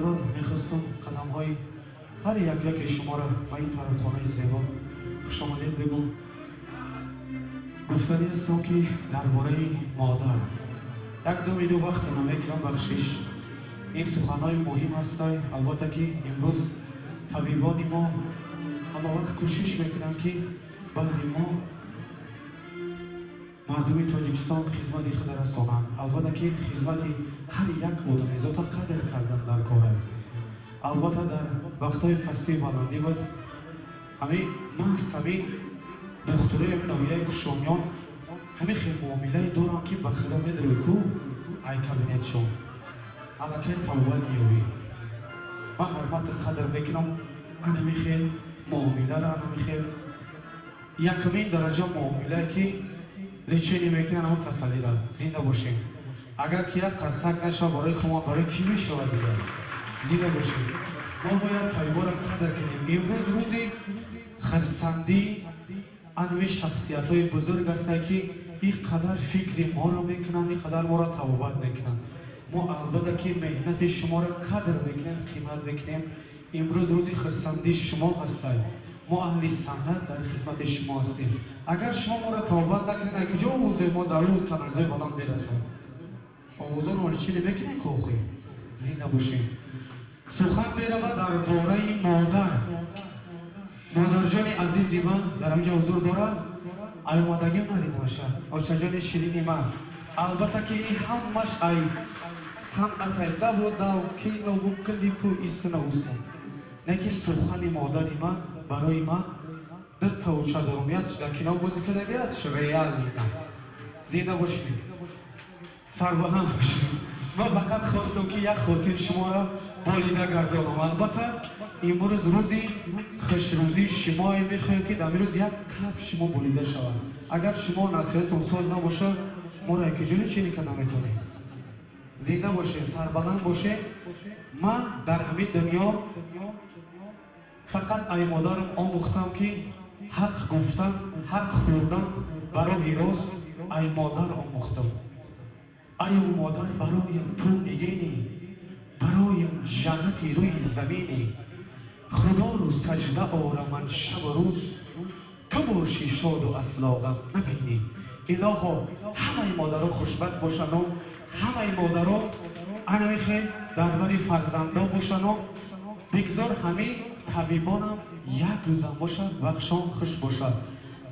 Мехостам қадамҳои ҳар як яке шуморо ба ин тарабхонаи зебо хушомадед бигӯм. Гуфтанӣ ҳастам, ки дар бораи модар як ду минут вақта намегирам, бахшиш. Ин суханҳои муҳим ҳастай. Албатта, ки имрӯз табибони мо ҳама вақт кӯшиш мекунанд, ки баҳри мо, мардуми Тоҷикистон, хизмати худа расонанд. Албатта, ки хизмати ҳар як одамизота қадр кардан дар кора. Албатта, дар вақтҳои пастию баландӣ буд. Ҳамин маҳз ҳамин духтурои ноҳияи Кушониён ҳамин хел муомилае доранд, ки ба худо, медрои ку ай кабинетшон, аллакай тавба меёбӣ. Ман ҳурмату қадр мекунам анами хел муомиларо, анами хел якумин дараҷа муомилае, ки лечение мекунанд ҳамон касалиро. Зинда бошем. Агар ки як қарсак нашавад барои хумо, барои кӣ мешавад дигар? Зинда бошем. Мо бояд табиборо қадр кунем. Имрӯз рӯзи хирсандӣ анами шахсиятҳои бузург ҳастанд, ки ин қадар фикри моро мекунанд, ин қадар моро табобат мекунанд. Мо, албатта, ки меҳнати шуморо қадр мекунем, қимат мекунем. Имрӯз рӯзи хирсандии шумо ҳастад. Мо, аҳли санъат, дар хизмати шумо ҳастем. Агар шумо моро табобат накунед, ай куҷо овози мо дар рӯ таназзуи баланд мерасад? Овозоро чӣ мекунем кохи? Зинда бошем. Сухан меравад дар бораи модар. Модарҷони азизи ман дар ҳаминҷо ҳузур дорад. Ай омадагим наридаша, очаҷони ширини ман. Албатта, ки ин ҳамаш ай санъатай, даву дав, кинову клипу исуна уса не, ки сухани модари ман барои ман дутта уча дорум: якш дар кино бозӣ карда, якш реально. Зинда бошед, сарбаланд бошед. Ман фақат хостам, ки як хотир шуморо болида гардонам. Албатта, имрӯз рӯзи хушрӯзии шумое. Мехоҳем, ки дар имрӯз як таб шумо болида шавад. Агар шумо насиҳатон соз набошад, моро якиҷо чӣ карда метавонем? Зинда бошед, сарбаланд бошед. Ман дар ҳамин дунё фақат ай модарам омӯхтам, ки ҳақ гуфтан, ҳақ хӯрдан ба роҳи рост ай модар омӯхтам. Аю модар, бароям ту нигинӣ, бароям ҷаннати рӯи заминӣ. Худоро саҷда орам ман шабу рӯз, ту бошӣ шоду асло ғам набинӣ. Илоҳо, ҳамаи модаро хушбахт бошану ҳамаи модаро анамихе дар бари фарзандо бошану бигзор ҳамин табибонам як рӯзам бошад, вақтшон хуш бошад.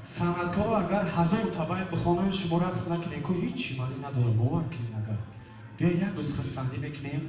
Санъаткоро агар ҳазор табай бихонанд, шумо рақс накунед ку, ҳичи маънӣ надорад, бовар кунед. Агар биё як рӯз хурсандӣ мекунем.